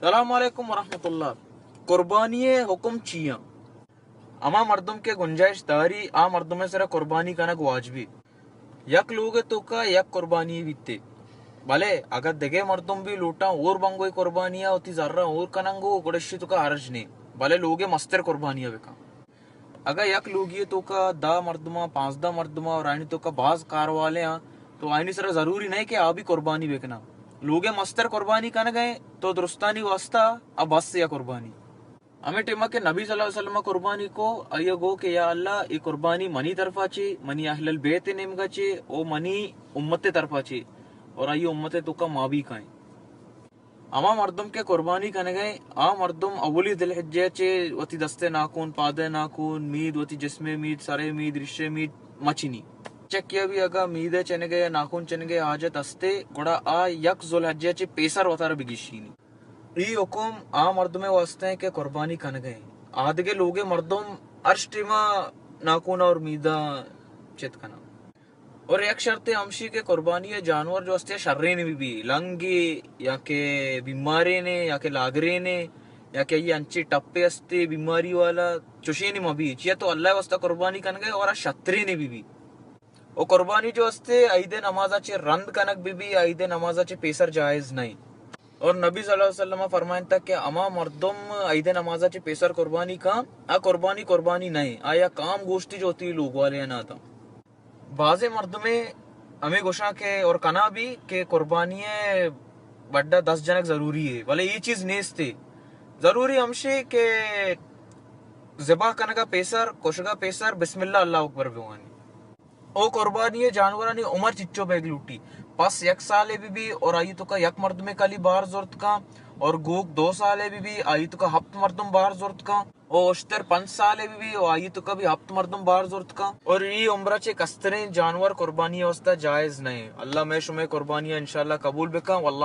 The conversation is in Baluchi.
السلام علیکم ورحمۃ اللہ۔ قربانی ءِ حکم چی آں؟ ہما مردم کہ گنجائش داری، آ مردم ءِ سرا قربانی کنگ واجبی۔ یک لوگ ءِ توکا یک قربانی بیتے، بلے اگاں دگہ مردم بھی لوٹاں اور بنگوئی قربانی ءَ وتی زراں اور کننگو، گڑا اشی توکا حرج نہیں، بلے لوگ ءِ مستر قربانی ءَ بکن۔ اگاں یک لوگی ءِ توکا دہ مردماں، پانزدہ مردماں اور آئینی توکا باز کاروالے آں، تو آئینی سرا ضروری نہیں کہ آ بھی قربانی بکناں۔ لوگ ءِ مستر قربانی کنگئے تو درستانی واسطہ آ بس یا قربانی۔ ہمیں ٹیما کہ نبی صلی اللہ علیہ وسلم قربانی کو، آئیے گو کہ یا اللہ، اے قربانی منی طرفا چے، منی اہل البیت نیمگا چے، او منی امت طرفا چے، اور آئی امت توکا ما بھی کائیں۔ ہما مردم کہ قربانی کنگئے، آ مردم اولی ذوالحجہ چے وتی دستے ناکون، پادے ناکون، مید، وتی جسمے مید، سرے مید، ریشے مید مچنی۔ چکیا بھی اگا میدے چنگے یا ناکون چنگے حاجت ہستے، گڑا آ یک ذوالحجہ چے پیسر وتارا بگیشینی۔ ای حکم آ مردمے واسطہ ہیں کہ قربانی کنگئے۔ آدگے لوگے مردم ہر ٹیما ناکونا اور میدا چت کنا۔ اور یک شرط ہمشی کہ قربانی ءِ جانور جو ہستے شرین بہ بی، لنگے یا کہ بیمارین یا کہ لاگرین یا کہ یہ انچے ٹپے ہستے بیماری والا، چوشین مہ بی، چیا تو اللہ واسطہ قربانی کنگئے اور شترین بہ بی۔ و قربانی جو ہستے عید نمازا چے رند کنگ بہ بی، عید نمازا چے پیسر جائز نہیں۔ اور نبی صلی اللہ علیہ وسلم فرمائنتا کہ ہما مردم عید نمازا چے پیسر قربانی کن، آ قربانی قربانی نہیں، آ یک عام گوشتی جو وتی لوگ والے نہ تھا۔ بازیں مردمے ہمیں گوشاں کہ اور کنا بھی کہ قربانی ءِ بڈا دست جنگ ضروری ہے، بلے یہ چیز نیست ہے۔ ضروری ہمشی کہ ذبح کنگا پیسر، کشگا پیسر بسم اللہ، اللہ اکبر بوانی۔ او قربانی ءِ جانورانی عمر چچو بیگ لوٹی؟ پس یک سالے بہ بی اور آئی توکا یک مردمے کلی بار زرت کن، اور گوک دو سالے بہ بی، آئی توکا ہپت مردم بار زرت کن۔ او اشتر پنچ سالے بہ بی، او آئی توکا بھی ہپت مردم بار زرت کن۔ اور ای عمرہ چے کستریں جانور قربانی واسطہ جائز نہیں۔ اللہ میں شمے قربانی انشاءاللہ قبول بکن۔ واللہ